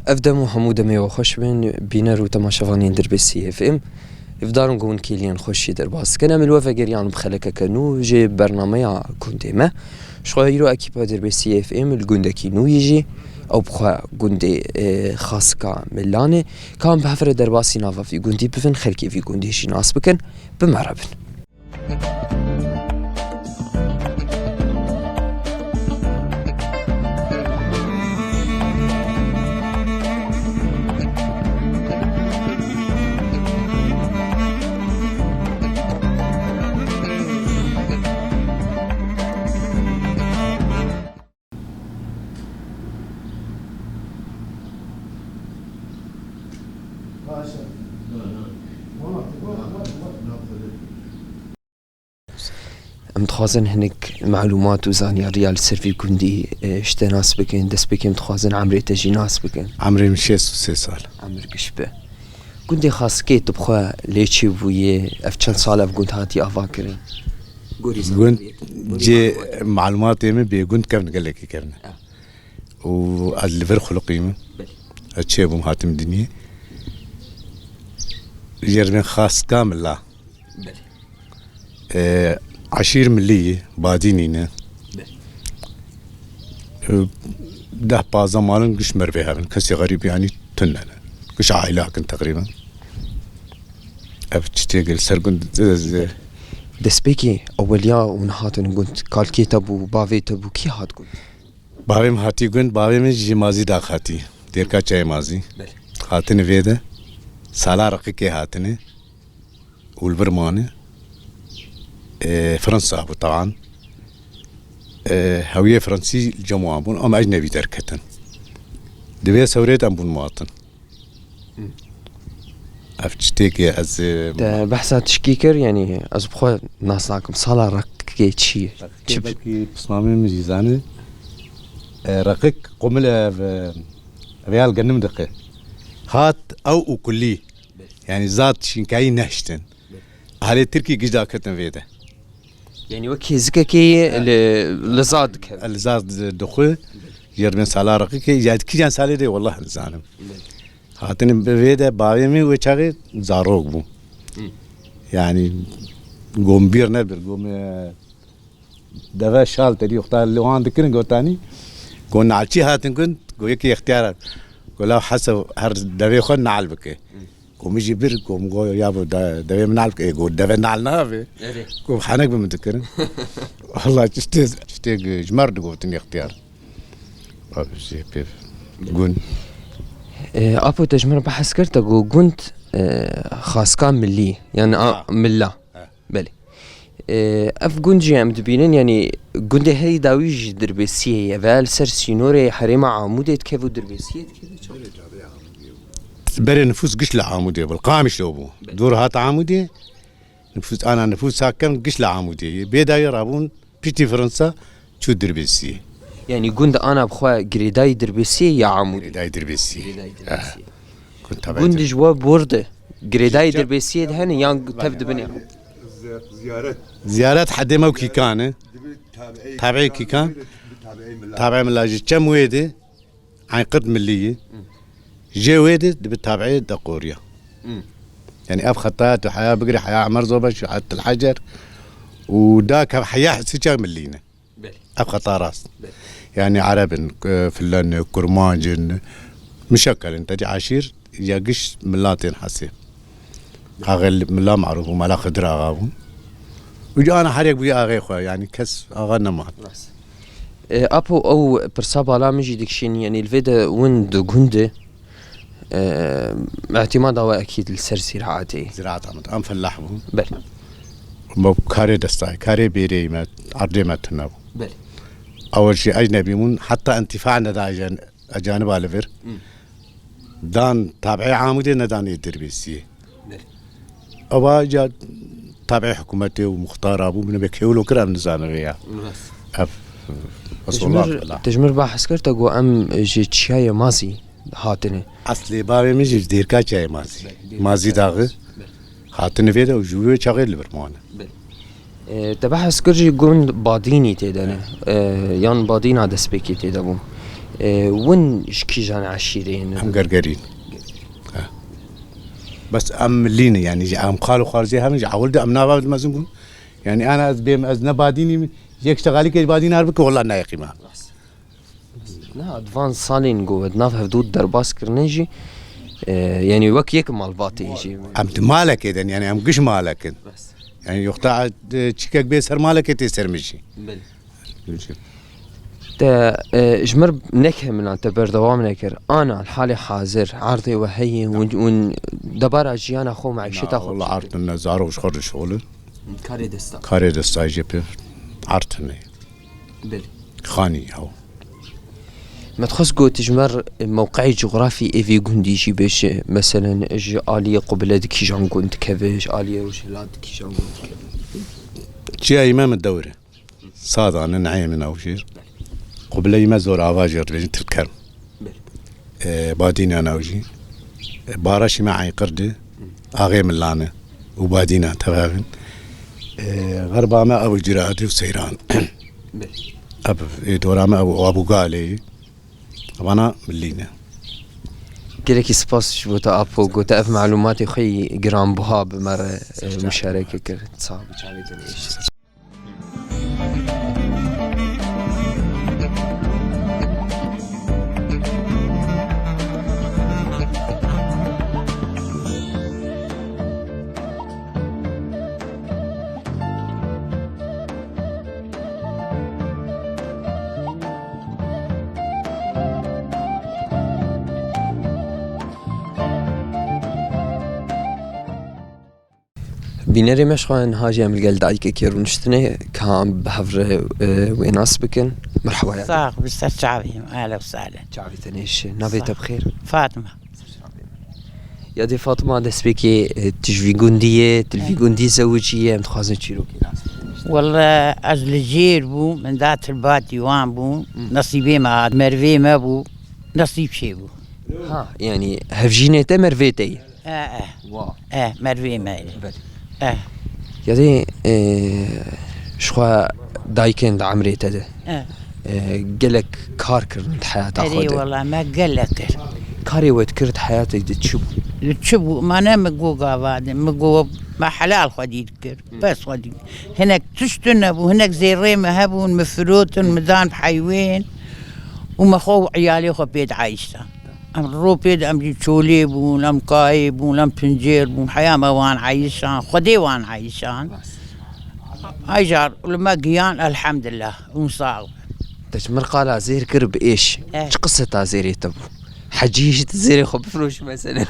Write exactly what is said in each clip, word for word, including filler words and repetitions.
Ev dem û hemû demê we xweş bin, bîner û temaşevanên Dirbêsî F M. Hêvdar im ku hûn kêliyên xweş jî derbas dikin. Em li we vegeriyan bi xelekeke nû ji bernameya gundê me. Ji xwe îro ekîpa Dirbêsî F M li gundekî nû yî jî, ew bi xwe gundê, e, Xasika Milan e. Ka em bi hev re derbasî nava vî gundî bibin, xelkê vî gundî jî nas bikin, bi me re bin. Em dixwazin hinek melûmat û zanyariya li ser vî gundî, e, ji te nas bikin, destpêkê em dixwazin emrê te jî nas bikin. Emrê min şêst û sê sal. Emir giş be. Gundê Xaskê tu bi xwe lê çêbûyê, ev çend sal ev gund hatiye avakirin? Gorî Gund zandariyê te, gorî cê malûmatê. Malûmatê min bê gund kevn gelekî kevn. Ha. Û ez li vir xuluqî min. Belê. Ez çêbûm hatim dinyê. Jêr min Xaska Mila. Belê. E, eşîr milî ye, Badînî ne. Belê. E, deh pazdeh malin giş mervê hevin. Kesê xerîb yanî tune ne. Giş aîle hakin teqrîben. Ev tiştê li ser gund, e, e, Destpêkê eweliya hûn hatin gund, kalkê te bû, bavê te bû, kî hat gund? Bavê min hatî gund, bavê min ji Mazî dax hatî. Dêrka Çayê Mazî. Belê. Hatine vê de. Sala Reqikê hatine. Û li vir mane. E, Fransa bû taban. E, hewiyê Fransî li cem wan bûn, ama ecnebî derketin. Divê sewrê de em bûn matin. Ev tiştêkê ez, e, Te behsa tişkî kir, yanî ez bi xwe nas nakim. Sala Reqikê çi ye? Çi bi- Belkî pismamê min jî zane. E, Reqik qumil ev, e, ev ya li genim diqe. Hat ew û kulî. Yanî zad şînkayî nehiştin. Ahalê Tirkî giş daketin vê de. Yanî wek hêzikekê li, li zad dikevin. Li zad dixwe, jêr bên sala Reqikê, ya kîjan salê de wallah nizanim. Belê. Hatine bi vê de bavê min wê çaxê zarok bû. Hı. Yanî gom bîr nebir, gom, e, deve şal tedî wexta li wan dikirin gotanî. Go nalçî hatin gund, go yekî extiyar. Go law hese her devê xwe nal bike. Hı. Go min jî bir, go min go ya bu de-, devê min nal bike. Go deve nal nabe. Evet. Go henek bi min dikirin. Wallah tiştê, tiştê ji me re digotin extiyar. Abi şey pê gund. E, Apo, te ji min re behs kir, te got gund, e, xaska milî, yani a, Ha. milla. Ha. Belê. E, ev gund jî em dibînin, yani gundê herî dawî ji Dirbêsiyê ye. Ve li ser sînorê herêma Amûdê dikeve û Dirbêsiyê dikeve. Berê nifûs giş li Amûdê bû, li Qamişlo bû. Belê. Dûr hat Amûdê, nifûs, ana nifûsa kevn giş li Amûdê ye. Bê dawî rabûn Piştî Fransa çû Dirbêsiyê. Yanî gund ana bi xwe girêdayî Dirbêsiyê ya Amûdê? Girêdayî Dirbêsiyê. Girêdayî Dirbêsiyê. Eh. Gund tabiî Gund Dir- ji we bor de girêdayî Ca- Dirbêsiyê de hene yan tev dibine? Ziyaret. Ziyaret hedê me û kîkan e. Dibi tabiî Tabiî kîkan. Kîkan. Dibi tabiî mila. Tabiî mila ji çem wê de. Eynqird milî ye. Hı. Jê wê de dibe tabiî deqoriya. Hı. Yani ev xetaya tu heya bigire, heya Emer Zobaş, heya Til Hecer û da ke heya Hisica milî ne. Belê. Ev xeta rast. Belê. Yani Ereb in, e, Filan in, Kurmanc in, muşekkel in, tecî eşîr ya giş milatên Hesê. Axa li Mila Marûf û Mela Xidir Axa bûn. Û ana her yek bûye axê xwe, yanî kes axa neman. Rast. E, Apo, ew pirsa bala min jî dikişînî, yanî li vê de win di gund de, e, îtîmada we ekîd li ser zîraetê. Ziraeta min, em felah bûn. Belê. Me karê destayê, karê bêreyê me, erdê me tune bû. Belê. Ew jî ecnebî bûn, heta întifa neda jen-, ecaniba li vir. Hı. Dan tabiî Amûdê, nedan ê Dirbêsiyê. Belê. Ewa ca tabiî hikûmetê û muxtara bû, min vê kewlo kir, em nizanin vê ya. Rast. Ev, Resulullah Tecmir, Teala. Tecmir bahs kir te got em ji çiyayê Mazî hatine. Eslê bavê min jî ji Dêrka Çiyayê Mazî. Belê, Dêrka Mazî Çiyayê daxi. Belê. Hatine vê de û ji wê çaxê li vir mane. Belê. E, te behs kir jî gund Badînî tê de ne. E, yan Badîna destpêkê tê de bû. E, win ji kîjan eşîrê ne? Em Gergerîn. Ha. Bes em milî ne, yanî ji em xal û xalzê hemin ji ewil de em nava mezin bûn. Yanî ana ez bêm, ez ne badînî, yek ştegalî ke ji badîn her bike, wela neyeqî me. Na, di van salên ku we di nav hevdû derbas kirine jî, e, yanî wek yek malbatê jî. Em di malekê de ne, yanî em giş malek in. Bes. Yanî yoxta, e, çîkek bê ser malekê tê ser min jî. Belê. Te, e, ji mir nekemina te berdewam nekir. Ana, li halê hazir, erdê we heye, hûn, hûn debara jiyana xwe, meîşeta xwe. Wala erd ne, zarok ji xwe dişixulin. Karê desta. Karê desta jê pê erd ne. Belê. Xanî, ew. Me dixwest got ji me re mewqeyê cografî ê vî gundî jî bêje, meselen, ji aliyê qubile di kîjan gund dikeve, ji aliyê rojhilat di kîjan gund dikeve. Çiya î me min dewr e. Sadan e, neyê min ew jêr. Qubile î me zor ava jêr dibêjin, Tilkerm. Belê. E, Badînan ew jî. E, Baraşî me Eynqird e, Axê Milan e û Badînan tevevin. E, Xerba me ew Ciradî û Seyran. Belê. Ev, e, dora me ew Abûgalê ye. Vana milî ne. Gelekî spas ji bo te Apo, ku te ev malûmatê xwe yî giranbiha bi me re, e, muşareke kir. Sağ ol. Çavê te nêşe. Bînerê me, ji xwe niha jî em li gel dayikekê rûniştine, ka em bi hev re, e, wê nas bikin. Merhaba ya. Sax bi ser çavê me. Ehlen we sehlen. Çavê te nêşe. Navê te bi xêr? Fatma. Ya dê Fatma, destpêkê, e, tu ji vî gundî yê, tu li vî gundî zewicî yê, em dixwazin çîrokê nas bikin. Wele ez li jêr bûm, min da tilbatî wan bûm, Hı. Nesîbê me hat, mervê me bû, nesîb çê bû. Ha, yanî hevjînê te mervê te ye? E, e. Wa. E, mervê me ye. Belê. E. Ya dê, e, ji xwe dayikên di emrê te de, E. e, gelek kar kirin di heyata xwe de. Erê wela me gelek kir. Karê we dikir di heyatê de çi bû? Çi bû? Ma ne min got gava de, min got me helal xwedî dikir, Hı. Pes xwedî. Hinek tişt tune bû, hinek zêrê me hebûn, min firotin, Hı. Min dan bi heywên û me xwe û iyalê xwe pê dieyştan. Em ro pê de em jî çolê bûn, em kayê bûn, em pincêr bûn, heya me wan eyşan, Xwedê wan eyşan. Bas. Ay car li me giyan, elhemdillah, hûn sax bin. Te ji mir qala zêr kir bi êş. Eh. Çi qiseta zêrê te bû? Hecî jî tu zêrê xwe bifroş mesela.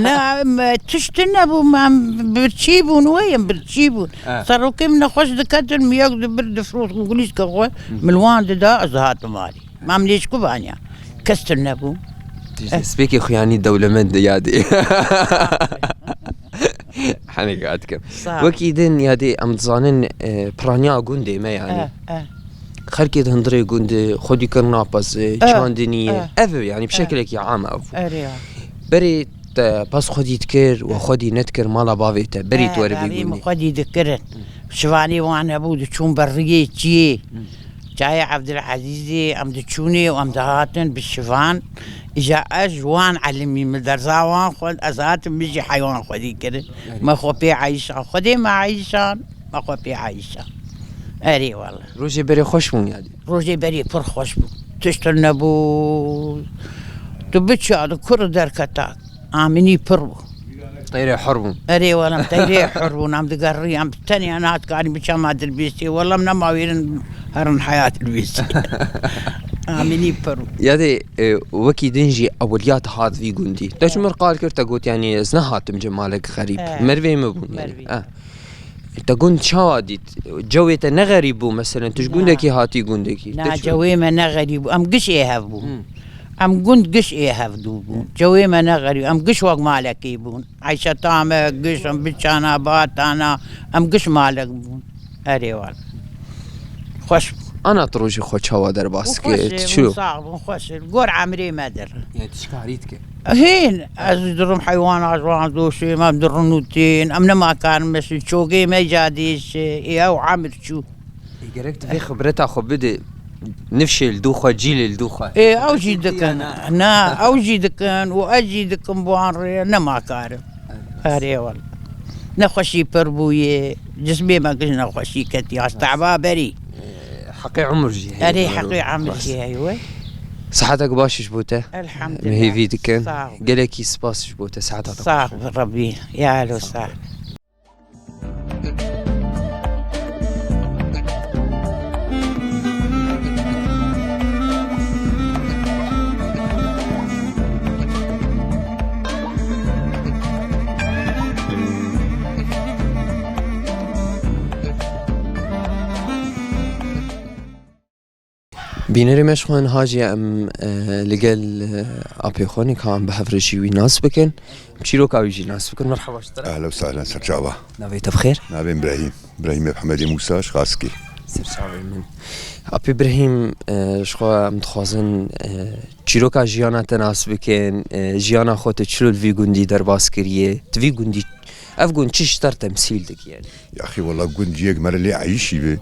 Na, me tişt nebû, me em birçî bûn, wê em birçî bûn. Eh. Serokê min nexweş diketin, min yek dibir difroş, gulîşke xwe, Hı. Min wan dida, ez hatim alî. Mam lêşku vaniya. Kes tune bû. Despêkê xuyanî dewlemend de yadê. Heneka dikim. Sağ ol. Wekî din yadê em dizanin, e, piraniya gundê me yani. Eh, eh. Xelkê di hundirê gundê xwedî kirina pezê, Eh, çandiniyê. Eh. Ev e yani bi Eh. şekilekî am ev. Erê ya. Berê te pez xwedî dikir, we xwedî nedikir mala bavê te, berî tu were vî gundî. Xwedî dikirin. Şivanê wan hebû, diçûn ber riyê çiyê. Çayê Evdilezîzê em diçûnê û em dihatin bi şivan. Îja ez ji wan elimî, min derza wan xwend, ez hatim, min jî heywan xwedî kirin. Erê. Me xwe pê eyşan. Xwedê me eyşan, me xwe pê eyşan. Erê wele. Rojê berê xweş bûn yadî. Rojê berê pir xweş bû. Tişt nebû. Tu biçiya, tu kur derketa. Aminî pir bû. Teyrê hur bûn. Erê, welem, teyrê hur bûn. Em digerî, em tenê nat karî bi çema dilbêstê. Welem, nema wêrin herin heya dilbêstê. Aminî pir bû. Yadê, e, wekî din jî ewiliyat hat vî gundî. Te ji mir qal kir, te got, yanî, ez nehatim ji malek xerîb. Eh. Mervê min bûn, yanî. Mervê. Eh. Te gund çawa dît? Cewê te ne xerîb bû, meselen, tu ji Na. gundekî hatî gundekî. Na, Te çi cewê me ne xerîb bû. Em giş ê hev bûn. Hmm. Em gund giş ê hev dû bûn. Hmm. Cewê me ne xerîb. Em giş wek malekê bûn. Eyşeta me giş, em biçana, batana, em giş malek bûn. Erê wal. Xweş bû. Ana tu rojê xwe çawa derbas kir? Xweş e, Tu çi? Sax bûn, xweş e. Gor emrê me dir. Yani tu şikarî dike? Hîn, ez dirim heywana ji wan doşêm, em dirin û tên, em nema karin meşin, çogê me cadêş, ê ew emir çû. Ê, gerek tu vê xibreta xwe bidê, Nifşê li dû xwe, cîlê li dû xwe. Ê, ew jî dikin. Na, ew jî dikin û ez jî dikim, bi wan rê nema karim. Erê wele. Nexweşî pir bûye, cismê me giş nexweşî ketiya, ji teba berî. Heqê umir jî heye. Erê, heqê umir jî heye we. Sihetek baş ji bo te. Elhamdulillah. Min hêvî dikin. Sağ ol. Gelekî spas ji bo te, siheta te xweş. Sağ ol Rebî. Ya elo sağ ol. Bînerê me ji xwe niha jî em, e, li gel, e, apê xwe nikarin bi hev re jî wî nas bikin. Çîroka wî jî nas bikin. Merhaba ji te re. Ehlen û sehlen, ser çava. Navê te bi xêr? Navê min Brahîm. Brahîm Mehmedê Mûsa, ji Xaskê. Ser çavê min. Apê Brahîm, e, ji xwe em dixwazin, e, çîroka jiyana te nas bikin, e, jiyana xwe te çilo li vî gundî derbas kiriye? Tu vî gundî, ev gund çi ji te re temsîl dike? Yaxî, wela gund ciyek mere lê eyîşî be.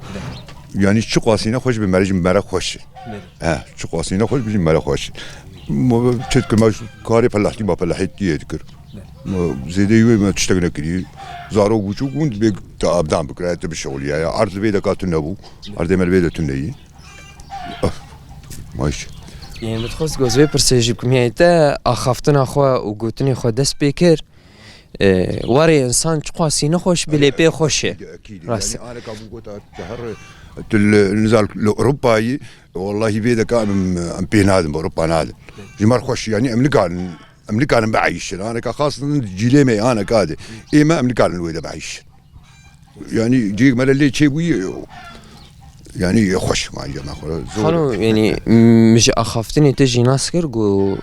Yanî çi qasî nexweş be, mere jî mere xweş e. He, çi qasî nexweş be jî mere xweş e. Mo-, çi dikim, me karê pelehtî ma pelehêtiyê dikir. Me zêdeyî wê me tiştek nekirî. Zarok û çûk hûn dibê te abdan bikire, te bişewiliye. Ya erd li vê deka tune bû. Erdê me li vê de tune yî. Öf. Mayş. Yê min dixwest ku ez vê pirsê jî bikim. Yê te axaftina xwe û gotinê xwe dest pê kir. E, warê însan çiqasî nexweş bile pê xweş e. Ekîd, ekîd. Rast. Yanî aneka bû gota te her tu li, nizar li Ewropayî, wellahî vê deka em, em pê nadin, bi Ewropa nadin. Ji me re xweş, yanî em nikarin, em nikarin bieyîşin. Aneka xastin cîlê me aneka de. Ê me em nikarin wê de bieyîşin. Yanî cîk me re lê çêbûyî, yanî xweş ma me xwe zor. Xalo, yanî, min ji axaftinê te jî nas kir ku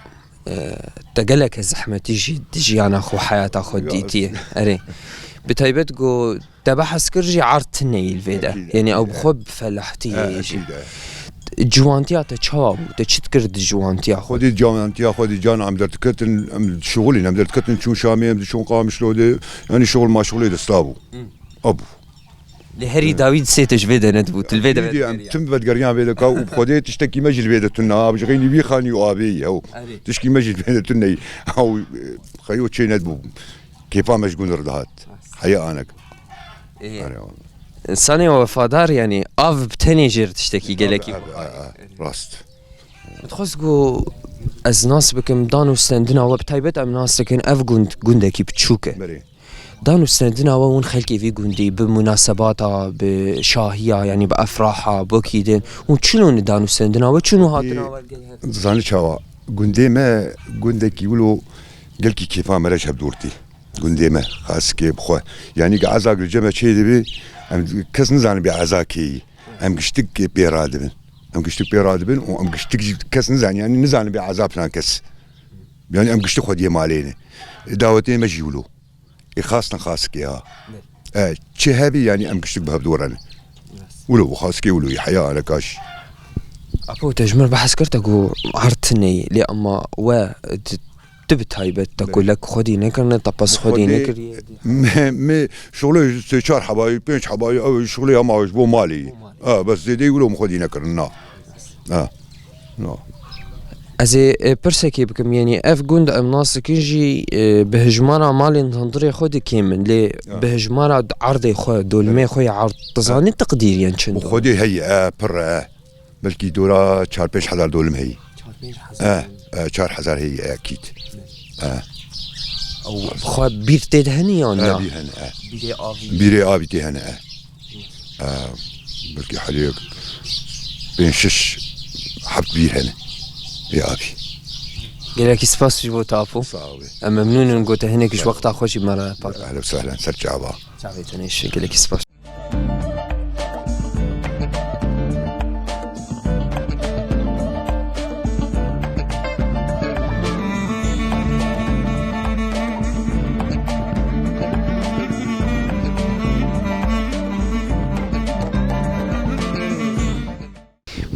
E, te gelek zehmetî jî di jiyana xwe, heyata xwe dîtiye. Erê. Bi taybet ku te behs kir jî erd tune yî li vê de. Ekîd, yanî ew bi xwe bi felahtiyê jî. Ekîd e. Ciwantiya te çawa bû? Te çi dikir di ciwantiya xwe? Xwedî ciwantiya xwe dî can em derdiketin, em şixulîn, em derdiketin çûn Şamê, em diçûn Qamişlo de, yanî şixul maşixulê desta bû. Hı. Abû. Lê herî dawî sê te ji vê de nedibû, tu li vê de. Dî em vedigeriyan. Tim vedigeriyan vê de ka û bi Xwedê tiştekî me jî li vê de tune, bi jixînî vî xanî û avê ye. Ew tişkî me jî li vê de tune ye. Ew, e, xeyo çê nedibû. Kêfa me ji gund re dihat. Heya anek. Ê. Erê, wala. Însanê wefadar, yanî av bi tenê jê re tiştekî gelekî. Av, av, av, av. Rast. Dixwest ku ez nas bikim, dan û stendina we, bi taybet em nas dikin, ev gund, gundekî biçûk e. Belê. Dan û stendina we hûn xelkê vî gundî bi munasebata, bi şahiya, yanî bi efraha, bi wekî din, hûn çilo ne dan û stendina we, çûn û hatina we li gel hev? Zanî çawa? Gundê me gundekî wilo gelkî kêfa me re ji hev dûr tê. Gundê me, Xaskê bi xwe. Yanî ki ezak li cem me çê dibe, em kes nizanin bê eza kê yî. Em giştik pê radibin. Em giştik pê radibin û em giştik jî kes nizanin, yanî nizanin bê eza filan kes. Yanî em giştik xwediyê malê ne. Dawetê me jî wilo. Ê xastin Xaskê ha. E, çi hebî, yanî em giştik bi hev dû re ne. Wilo, Xaskê wilo, heya aneka jî. Apo, te ji min re behs kir te ku erd tune yî, lê ema we di, tu bi taybet te kulek xwedî nekirine, te pez xwedî nekiriye? Me, me şixulê sê çar hebayî, pênc hebayî, ew şixulê hema ji bo malê yî. Bo malê. Ha, bes zêdeyî wilo min xwedî nekirin, na. Ha. Na. Ez ê, e, pirsekê bikim, yanî ev gund em nas dikin jî, e, bi hijmara malên hundirê xwe dikêm in, lê bi hijmara erdê xwe, dolmê xwe yê erd, tu zanî tiqdîr yên çend e? Xwedê heye, e, pir e. Belkî dora çar pênc hezar dolim heyî. Çar pênc hezar. E, e, çar hezar heyî, e, ekîd. E. Ew xwe bîr tê de hene yan na? E, bîr hene, e. Bîrê avî. Bîrê avî tê hene, e. E, belkî herî pênc şeş heft bîr hene. Ê avî. Gelekî spas ji bo te Apo. Sağ ol. Em memnûn in ku te hinek ji wexta xwe jî me re pat. Ehlen û sehlen, ser çava. Çavê te nêşe, gelekî spas.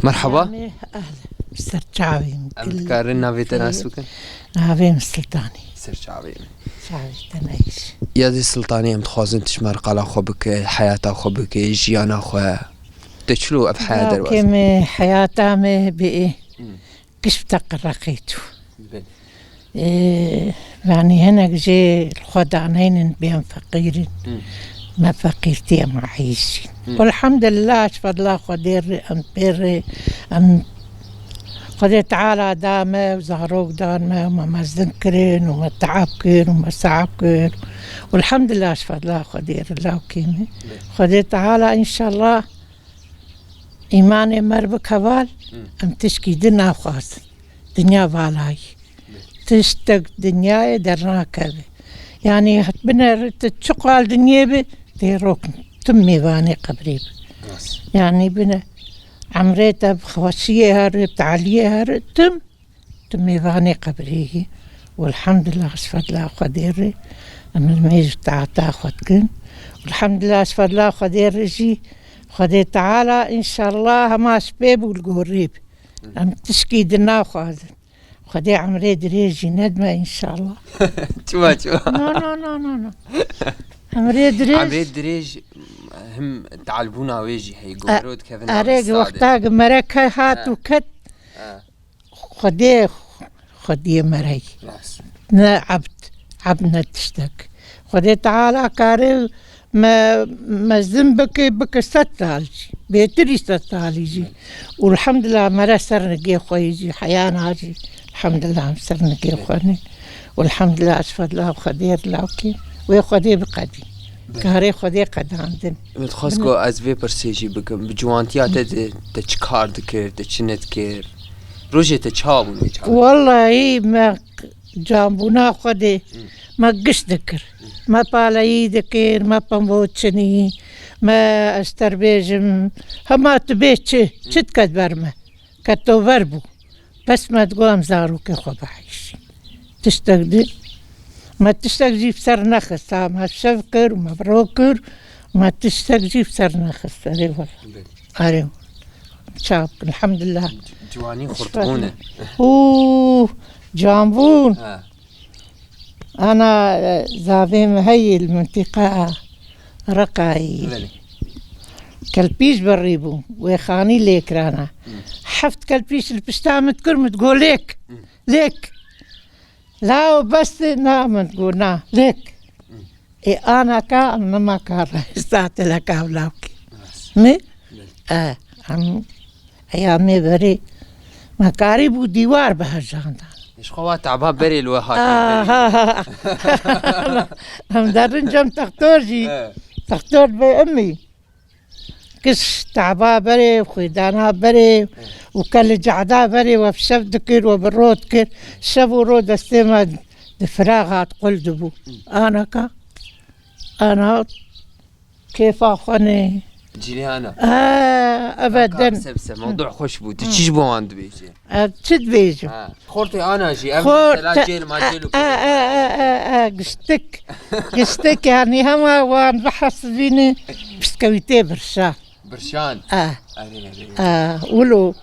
Merhaba. Yanî, ehl, ser çavê min. Em dikarin navê te nas bikin? Navê min Siltanî. Ser çavê min. Çavê te neyş. Ya dê Siltanî, em dixwazin tu ji me re qala xwe bike, heyata xwe bike, jiyana xwe. Te çilo ev heya derbas? Lawkê me, heyata me bê. Hmm. Giş bi te qereqê çû. Belê. Ee, yanî hinek jê li xwe daneynin bê em feqîr in. Hmm. Me feqîrtiyê me heyîşîn. Hmm. Elhamdulillah, ji fedla Xwedê re em pê re, em Xwedê Teala da me û zarok dan me û me mezin kirin û me teab kir û me seab kir. Elhamdulillah, ji fedla Xwedê re lawkê me. Belê. Xwedê Teala înşallah îmanê me re bike val, Hmm. em tişkî din naxwazin. Dinya valayî. Tiştek dinyayê dernakeve. Yanî bine tu çiqal dinyê bi, tê rok, tim mêvanê qebrê bi. Rast. Yanî bine emrê te bi xweşiyê here, bi taliyê here, tim, tim mêvanê qebrê yî. Welhamdulillah, ji fedla Xwedê re, em li mêj û taata xwe dikin. Welhamdulillah, ji fedla Xwedê re jî, Xwedê Teala, înşallah, hema ji pê bû li gorî bi. Em tişkî din naxwazin. Xwedê emrê dirêj jî nedime înşallah. Çima, çima? No, no, no, no, no. Emrê dirêj. Emrê dirêj him talbûna wê jî heye, E, gomero dikevin erê, wexta ki mereke hat Ha. û ket, Ha. Xwedê, Xwediyê merey. Rast. Ne ebd, ebd ne tiştek. Xwedê Teala kare me, mezin bike, bike sed sal jî. Bêtirî sed salî jî. Û elhamdulillah mere ser nigê xwe yî jî, heyana jî. Elhamdulillah em ser nigê xwe ne. Û elhamdulillah ji fedla Xwedê re lawkê. Wê Xwedê biqedî. Karê Xwedê qedandin. Min dixwest ku ez vê pirsê jî bikim. Bi ciwantiya te de te çi kar dikir, te çi nedikir? Rojê te çawa bûn wê çawa? Wellahî me Canbûna Xwedê me giş dikir. Me paleyî dikir, me pembo çinî, me ez te re bêjim, hema tu bê çi, çi diket ber me. Keto ver bû. Bes me digot em zarokê xwe biheyşîn. Tiştek di, me tiştek jî bi ser nexist. Ha, me şev kir, me bi ro kir, me tiştek jî bi ser nexist. Erê wela. Erê. Çap, elhamdulillah. Ciwanî xurt bûne. Û, ciwan bûn. Ha. Ana, e, zavê min heyî li mintîqa Reqayî. Belê. Kelpîş berî bû. Wê xanî lê kirana. Hı. Heft kelpîş li pişta min dikir, min digot lêk. Hı. Lêk. Law bes na, min digot na. Lêk. Ê, anaka em nema kar re, êsta te leka ew lawkî. Rast. Mi? Belê. E, em, eya me berê, me karî bû dîwar bihejandan. Ji xwe wa taba berê li we hatiye berê. Aha. Em derin cem textor jî. E. Textor be emî. Giş taba berê, xwîdana berê û ke li cehda berê we bi şev dikir, we bi ro dikir. Şev û ro destê me di firax hat qul dibû. Anaka, ana kêfa xwe ne. Cîlê ana. Aa, eve Kaka, den. Bise, bise, mewdu xweş bû. Tu çi ji bo wan dibêjî? Ez çi dibêjim? Ha. Xortê ana jî, ev Xort-, mesela cêl macêl û e, e, e, e, e, giştik. Giştik, yanî hema wan bihesibîne, piskewîtê birşa. Birşan. E. Erê, erê. E, wilo.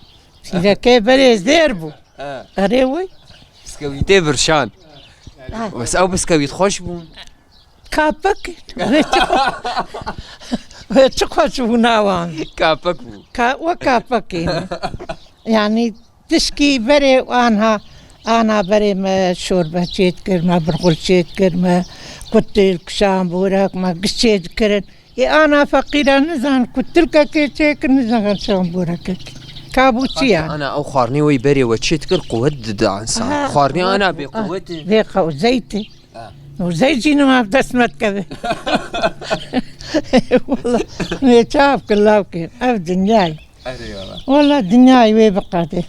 Sîrekê berê zêr bû. E. Erê wî. Piskewîtê birşan. E. Wes ew piskewît xweş bûn. Kapek. Wê çi xwe-, wê çi xweş bû nawan. Kapek bû. Ka-, we kapekê ne. Yanî tişkî berê anha, ana berê me şorbe çêdikir, me birxul çêdikir, me kutil, kişan, borek, me giş çêdikirin. Ê ana feqîra nizan kutilkekê çêkir, nizan kişan borekekê. Ka bû çi ya? Ana ew xwarinê wê berê we çêdikir, quwet dida insan. Aha, xwarinê ana bê quwet, quwet e. Bê qew-, zeyt e. Ha. Û zey jî nima bi dest me dikeve. Wala, nê çav kilav kir. Ev dinyayê. Erê wala. Wala dinyayê wê biqedê.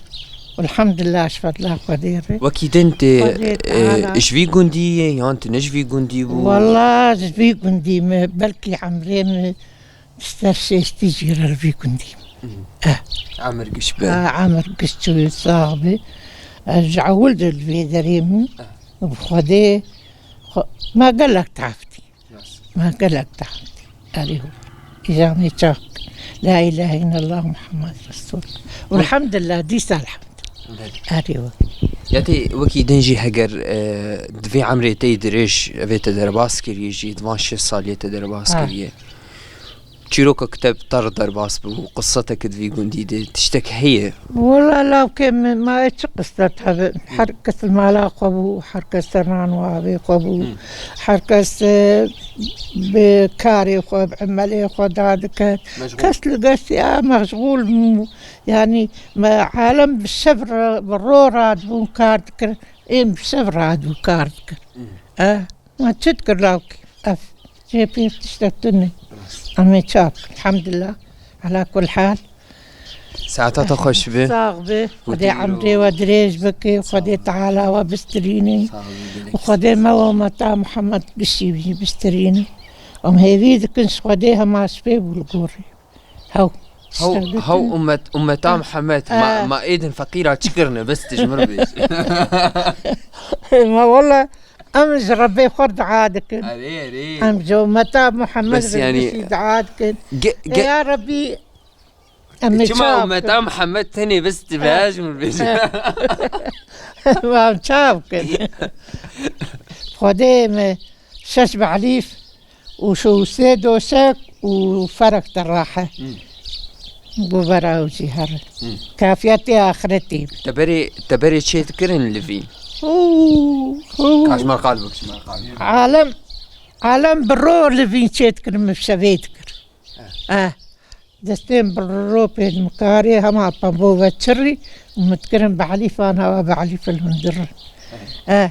Elhamdulillah, ji fedla Xwedê re. Wekî din tê, Xwedê e, Teala. Ji vî gundî yê yan tu ne ji vî gundî bû? Wala ji vî gundî me, belkî emrê me Ji ser şêstî jî re li vî gundî. Mhm. Eh. Emir giş be. Ah, emir giş çû sax be. Ez ji ewil de li vê derê min. Eh. Bi Xwedê, xwe, me gelek teftî. Rast. Me gelek teftî. Erê. Îca me çak. La ilahe illallah Muhammed Resulullah. Elhamdulillah, dîsa elhamdulillah. Belê. Erê. Ya tê wekî din jî heger, e, di vê emrê te yê dirêj, evê te derbas kiriye jî, di van şêst saliyê te derbas Ha. kiriye. Çîroka ku te bi te re derbas bû, qisetek di vî gundî de tiştek heye? Wela lawkê min, ma ê çi qiset hebe? Her kes li mala xwe bû, her kes sernan û avê xwe bû. Hı. Her kes, e, bi karê xwe, bi emelê xwe da diket. Meşgûl. Kes li kesî a meşgûl bû. Yanî me alem bi şev re, bi ro radibûn kar dikir. Êm bi şev radibû kar dikir. Hı. E? Ma çi dikir lawkî? Ev jê pê tiştek tune. Rast. Em ê çak, elhamdulillah. Ala kul hal. Saeta te xweş be. Sax be. Xwedê emrê we dirêj bike. Xwedê Teala we bistirîne. Sağ ol, gelek. Û Xwedê me we ummeta Muhammed gişî wî bistirîne. Em hêvî dikin ji Xwedê hema ji pê bû li gorî. Hew. Hew, hew ummet, ummeta Muhammed, ma, ma êdin feqîra çi kirine, bes tu ji min re bêjî. Ma wele, em ji Rebbê xwe dua dikin. Erê, erê. Em ji ummeta Muhammed re yanî, gişî dua dikin. Ge-, ge- Ya Rebbî, em ê çima çav bikin. Ummeta Muhammed tenê bes tu vêya ji min re bêjî. Em çav bikin. Xwedê me şeş behlîf û şu sê doşek û ferek te rahe. Hmm. Govera ew jî here. Hmm. Kafiyetê axretê. Te berê, te berê çê dikirin li vî? Hû, hû. Ka ji me qal bik, ji me qal. Alem, alem bi ro li vî çê dikirin, min şevê dikir. Eh. Eh. Destên bi ro pê min karê hema pembo ve çirî û min dikirin behlîfan hewa behlîf li hundir. Eh. Eh,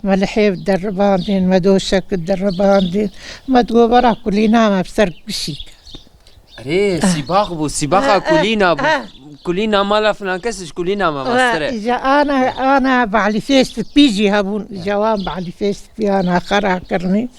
me li hêv deribandin, me doşek deribandin, me di govera kulîna me bi ser gişî. Erê, eh, sîbax bû, sîbaxa, eh, eh, kulîna bû. Eh. Kulîna mala filan kes ji kulîna me, eh, mastir e. Îja ana, ana behlîfê spî jî hebûn, eh, îja wan behlîfê spî ana xera kirinî.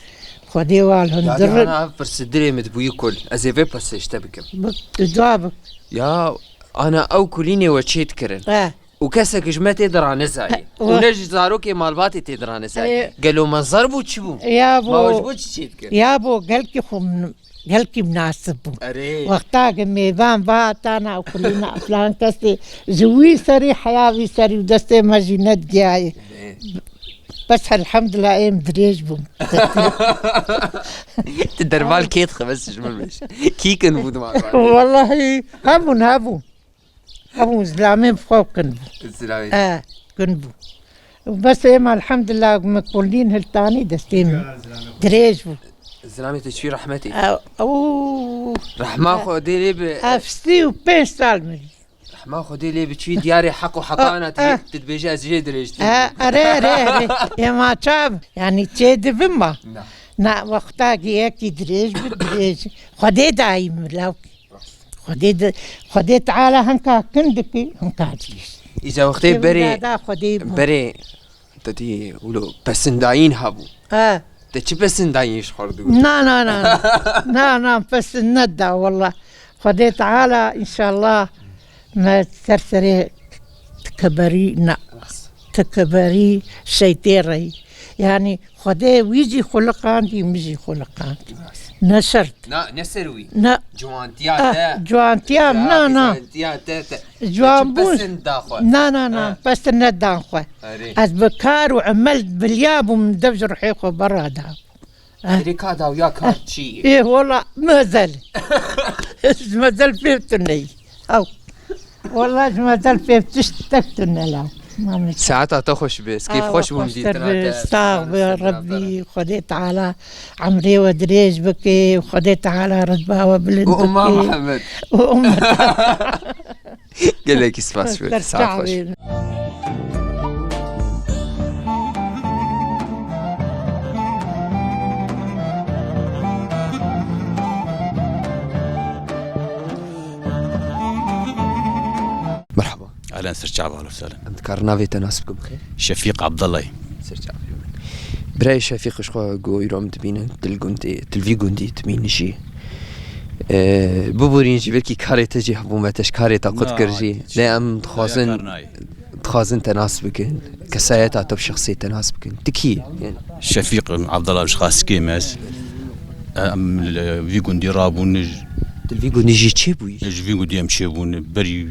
Xwedê wal hundir. Ana pirsidirê min dibûyî kul. Ez ê vê pirsê ji te bikim. Bik, tu dua bik. Ya, ana ew kulînê we çê dikirin. Eh. Û kesek ji me tê diranizayê. Eh, û ne ji zarokê malbatê tê diranizayê. Eh. Gelo me zer bû çi bû? Ya bo. Ma we ji bo çi çê dikir? Ya bo, gelkî xwe min, gelkî minasib bû. Erê. Wexta ki mêvan va tana kulîna filan kesê ji wî serî heya vî serî û destê me jî nedigiyayê. Erê. Bes elhamdulillah êm dirêj bûm. Tu derval kê dixe bes ji min bêj. Kî kin bû dima? Wellahî hebûn, hebûn. Hebûn zilamê bi xwe kin bû. Zilamê. E, kin bû. Bes êm elhamdulillah me kulîn hiltanî destê min. Dirêj bû. Zilamê te çûyî rehmetê. E, ew. Rehma Xwedê lê bi. Ev sî û pênc sal min. Rehma Xwedê lê bi çûyî diyarê heq û heta, ah, na, tu, ah, tu dibêjî ez jê dirêjtir. Ah, erê, erê, erê. Ema çav, yanî çê dibim ma. Na. Na, wexta ki yekî dirêj bi dirêj. Xwedê dayî min lawkî. Xwedê di, Xwedê Teala hinka kin dikî, hinka dirêj. Îca wextê berê, berê Te dî wilo pesindayîn hebû. He. Te çi pesindayîn ji xwe re digot? Na, na, na, na. Na, na, pesind neda, wallah. Xwedê Teala, înşallah, me ser serê tikeberî, na. Tikeberî şeytê reyî. Yanî, Xwedê wî jî xuliqandî, min jî xuliqandî. Ne şert. Na, ne ser wî. Na. Ciwantiya, ah, te. Ciwantiya, ya, na, na. Ciwantiya te, te. Ciwan bû. Pesind da xwe. Na, na, na, ha, pesind nedan xwe. Erê. Ez bi kar û emel biliya bûm, dev ji ruhê xwe berra da. Ha. Erê, ka dawiya kar çi ye? Ê, wala, mezel. Mezel pê tune ye. Ew. Wala, ji mezel pê tiştek tune la. Saeta te xweş be, ez kêf xweş bûm dîtina te. Sax be, Rebbî, Xwedê Teala emrê we dirêj bike, Xwedê Teala ritba we bilind bike. Û umma Muhammed. Û ummet. Gelekî spas, sağ ol. Merhaba. Ehlen, ser çava, ahlen sehlen. Em dikarin navê te nas bikin bixêr? Şefîq Abdullah. Ser çavê min. Birayê Şefîq, ji xwe ku îro em dibînin, tu li gundê, tu li vî gundî dimînî jî. Ee, biborîn jî belkî karê te jî hebû, me te ji karê te qut kir jî. Na, lê em dixwazin, dixwazin te nas bikin, kesayeta te bi şexsê te nas bikin. Tu kî yî? Şefîq Abdullah, ji Xasikê me ez. Em li vî gundî rabûn. Tu li vî gundî jî çêbûyî? Ji vî gundî em çêbûn. Berî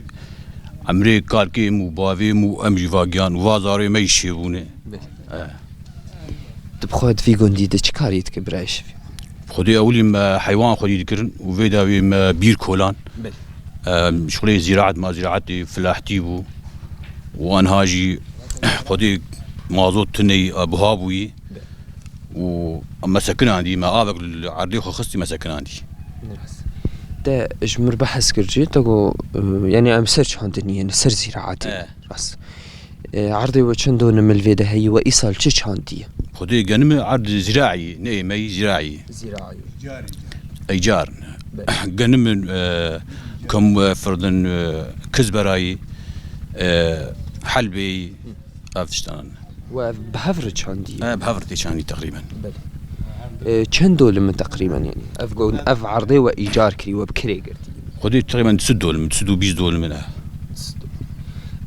Emrê kalkêm û bavêm û em jî va giyan û va zarê me jî çêbûne. Belê. Eh. Tu bi xwe di vî gundî de çi karî dikî, birayê Şefîq? Xwedê ewilî me heywan xwedî dikirin û vê dawî me bîr kolan. Belê. Em, şixulê zîraet ma zîraetê filahtî bû û anha jî xwedê mazot tuneyî, e, buha bûyî. Belê. Û me sekinandî, me avek li erdê xwe xistî me sekinandî. Rast. Te ji mir behs kir jî, te got, e, yanî em ser çandiniyê ne, ser zîraetê. E. Rast. E, erdê we çend donim li vê de heyî we îsal çi çandiye? Xwedê genimê erd zîraî, ne êmeyî zîraî. Zîraî. Eycar. Belê. Genimê, e, kem, e, firdin, e, kizberayî, e, helbeyî, ev tiştan. We ev bi hev re çandiye? E, bi hev re tê çandî teqrîben. Belê. E, çend dolim in teqrîben yanî? Ev go-, ev erdê we îcar kirî, we bi kirê girtî? Xwedê teqrîben du sed dolim, du sed û bîst dolim in e.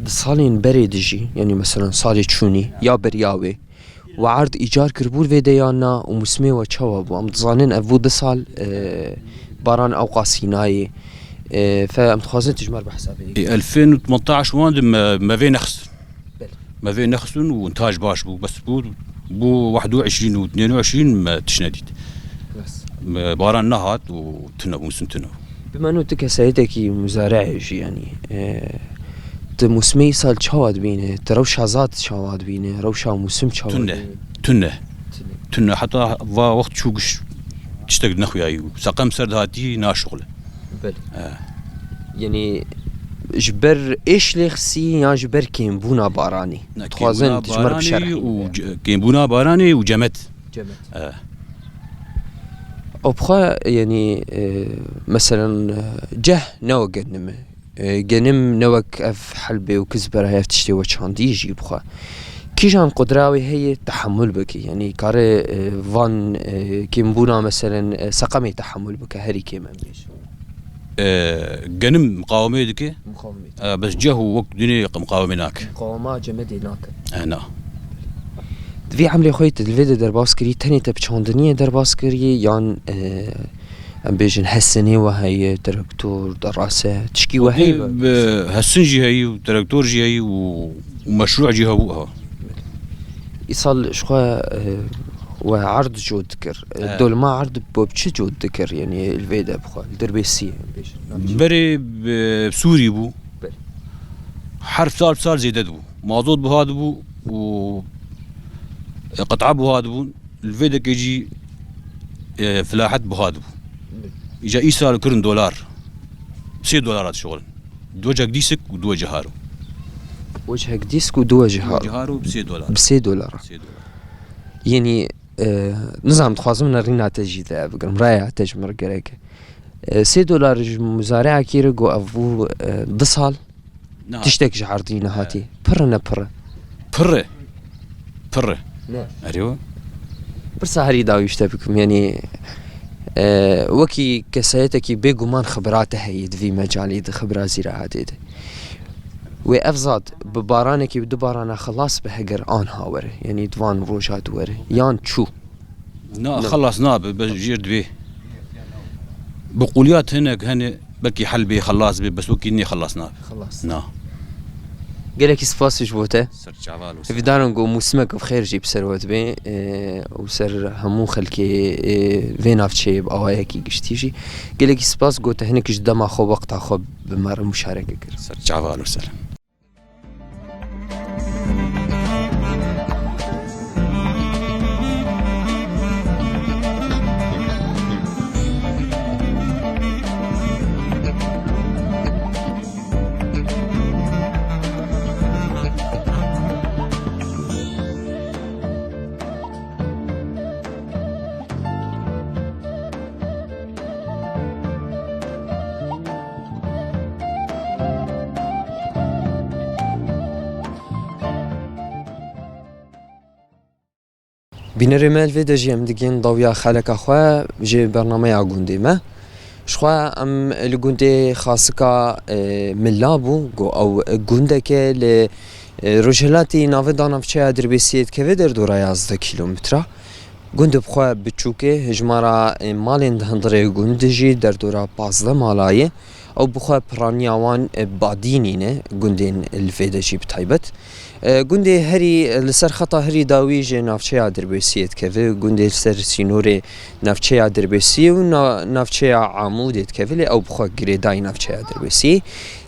Di salên berê de jî, yanî mesela salê çûnî ya beriya wê, we erd îcar kiribû vê de yan na û musmê we çawa bû? Em dizanin ev bû du sal, e, baran ew qasî nayê. E, fe em dixwazin tu ji me re behsa vê yekê. Ê, elfên û tmettaş wan de me, me vê nexistin. Belê. Me vê nexistin û întaj baş bû. Bes bû, bû wehd û eşrîn û tnên û eşrîn me tişt nedît. Bes. Me baran nehat û tune bû, mustin tune bû. Bi meno tu kesayetekî muzareyê jî yanî, e, tu musmê îsal çawa dibîne? Tu rewşa zad çawa dibîne? Rewşa musim çawa dibîne? Tune. Tune. Tune. Tune. Heta va wext çû giş tiştek nexuyayî û seqem ser dihatî naşuxile. Belê. E. Yanî ji ber êş lê xisî yan ji ber kêmbûna baranî? Ne, dixwazin kêmbûna tu ji me re baranê bişerhî û be. Ce-, kêmbûna baranê û cemet. Cemet. E. Û bi xwe, yanî, e, meselen, e, ceh ne wek genim e. E, genim ne wek ev helbê û kizbera ev tiştê we çandî jî bi xwe. Kîjan qudra wê heye tehemul bike? Yanî kare, e, van, e, kêmbûna meselen, e, seqemê tehemul bike herî kêm em bêjin. E, genim miqawemê dike. Miqawemê. E, bes ceh û wek dinê miqawemê nake. Miqawema cemedê nake. E, na. Di vî emrê xwe yê te di vê de derbas kirî, tenê te bi çandiniyê derbas kirî yan, e, em bêjin hesenê we heye, traktor, derase, tişkî we heye? Bi hesin jî heyî û traktor jî heyî û, û meşrû jî hebû ha. Îsal ji xwe, e, we erd cot dikir. E, he. Dolma erd bo bi çi cot dikir? Yanî li vê de bi xwe, li Dirbêsiyê, em bêjin. Berê bi Sûrî bû. Berê. Her sal bi sal zêde dibû. Mazot buha dibû û, e, qit'a buha dibûn. Li vê dekê jî, e, filahet buha dibû. Îca îsal kirin dolar. Sê dolara dişuxulin. Du wecek dîsik û du weciharo. Wecek dîsk û du weciharo. Du weciharo bi sê dolar. Bi sê dolara. Sê dolar. Yanî, e, nizam dixwazim nerîna te jî de bigirim. Raya te ji min re gerek e. E, sê dolar ji muzareakî re got ev bû, e, du sal. Niha. Tiştek ji erdî nehatî. He. Pir e, ne pir e? Pir e. Pir e. Ne. Erê we. Pirsa herî dawî ji te bikim, yanî, e, wekî kesayetekî bêguman xibira te heye di vî mecalî de, xibira zîraetê de. Wê ev zad bi baranekî, bi du barana xilas be heger anha were, yanî di van roja de were, yan çû? Na, na. Xelas nabe, be jêr divê. Bi quliyat hinek hene, belkî hel bê xelas bê, bes wekî nê xelas nabe. Xelas. Na. Gelekî spas ji bo te. Ser çaval û ser. Hêvîdarim ku mûsimek bi xêr jî bi ser we dibe, e, û ser hemû xelkê, e, vê navçeyê bi awayekî giştî jî. Gelekî spas ku te hinek ji dema xwe, wexta xwe bi me re muşareke kir. Ser çaval û ser. Bînerê me, li vê de jî em digihên dawiya xeleka xwe ji bernameya gundê me. Ji xwe em li gundê Xasika, e, Mila bû, ku ew gundeke li, e, rojhilatî navenda navçeya Dirbêsiyê dikeve, derdora yazdeh kîlometre. Gund bi xwe biçûk e, hejmara, e, malên di hundirê gund jî derdora pazdeh mala ye. Ew bi xwe piraniya wan, e, Badînî ne, gundên li vê de jî bi taybet. E, gundê herî, li ser xeta herî dawî ji navçeya Dirbêsiyê dikeve, gundê li ser sînorê navçeya Dirbêsiyê û na-, navçeya Amûdê dikeve, lê ew bi xwe girêdayî navçeya Dirbêsiyê.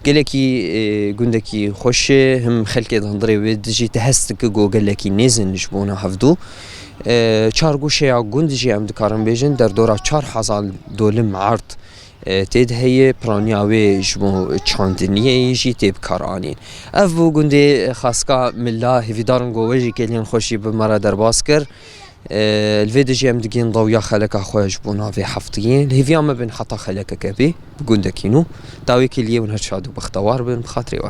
Gelekî, e, gundekî xweş e, him xelkê di hundirê wê de jî te hest dike ku gelekî nêzin ji bona hevdû. E, çar goşeya gund jî em dikarin bêjin, derdora çar hezar dolim erd e, tê de heye, piraniya wê ji bo çandiniyê jî tê bikaranîn. Ev bû gundê Xaska Milla, hêvîdarin ku we jî kêliyên xwe jî bi me re derbas kir. E, li vê de jî em digihîn dawiya xeleka xwe ji bo navê heftiyê. Li hêviya me bin heta xelekeke bê, bi gundekî nû. Dawê kêliyê hûn her şad û bextewar bin, bi xatirê we.